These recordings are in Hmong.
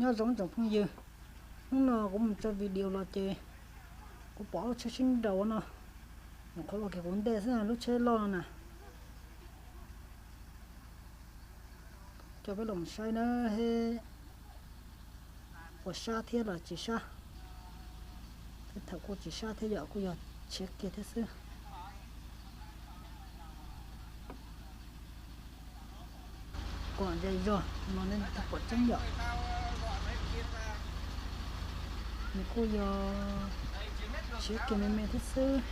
Nyob zoo tsoom phooj ywg, hnub no kuv mus tso video los ces kuv pom lub tsheb sib nraus no, nyuam qhuav los kiag kuv ntej xwb lub tsheb loj no na. Coj peb los saib na, he, puas sab thiab los tsis sab. Tej thaum kuj tsis sab thiab yom, kuj yog tshiav kiag thiab xwb. Kom ze zog no nej thiaj pom tseeb yom. Nws kuj yog tshiav kiag me me thiab xwb.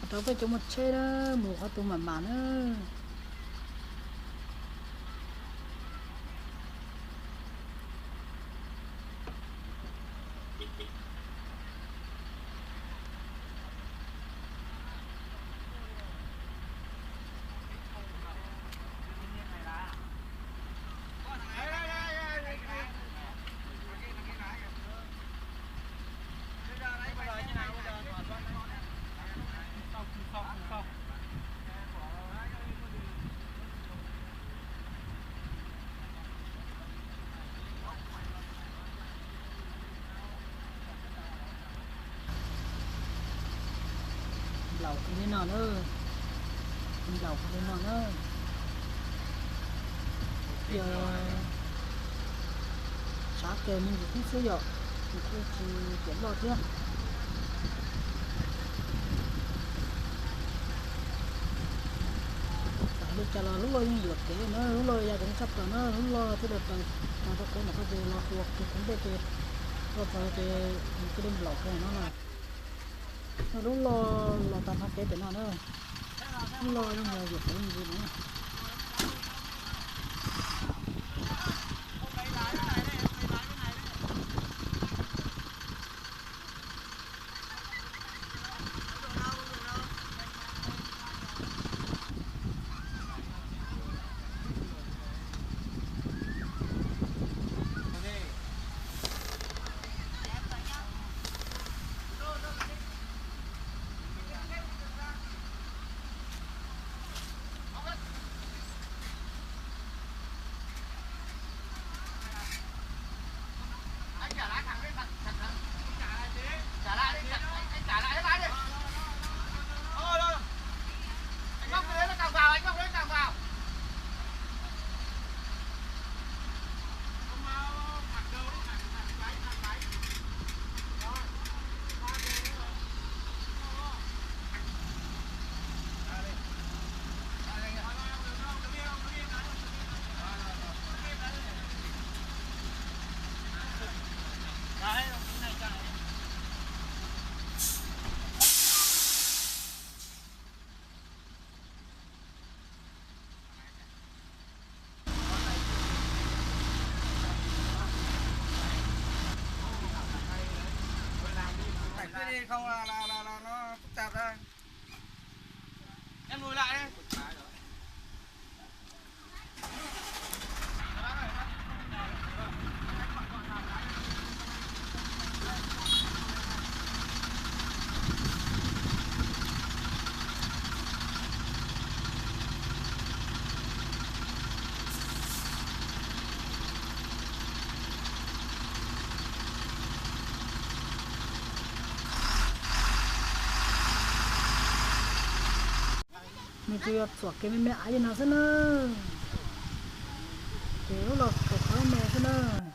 Rau peb cov muaj tsheb na, mus qhov twg mam mam na. Nplaum kiag li no na, nplaum kiag li no na. Yog tshav kawg me ntsis thiab xwb yom, nws kuj tsis tiam loj thiab. Txawm li cas los lub loj yeej yuam kev na, lub loj ya ceev tshaj plaws na, lub loj thiaj li raws tag rau kuv mam txog ces los ua kiag kuv ntej ces txog ces nws cia li nplaum kiag no na. Lub loj los tag nrho kev pem no na, lub loj yeej yog yuam kev me ntsis no. Nws tsuas yog txuam kev me me aiv li no xwb na. Ces lub loj txuam qhov me xwb na.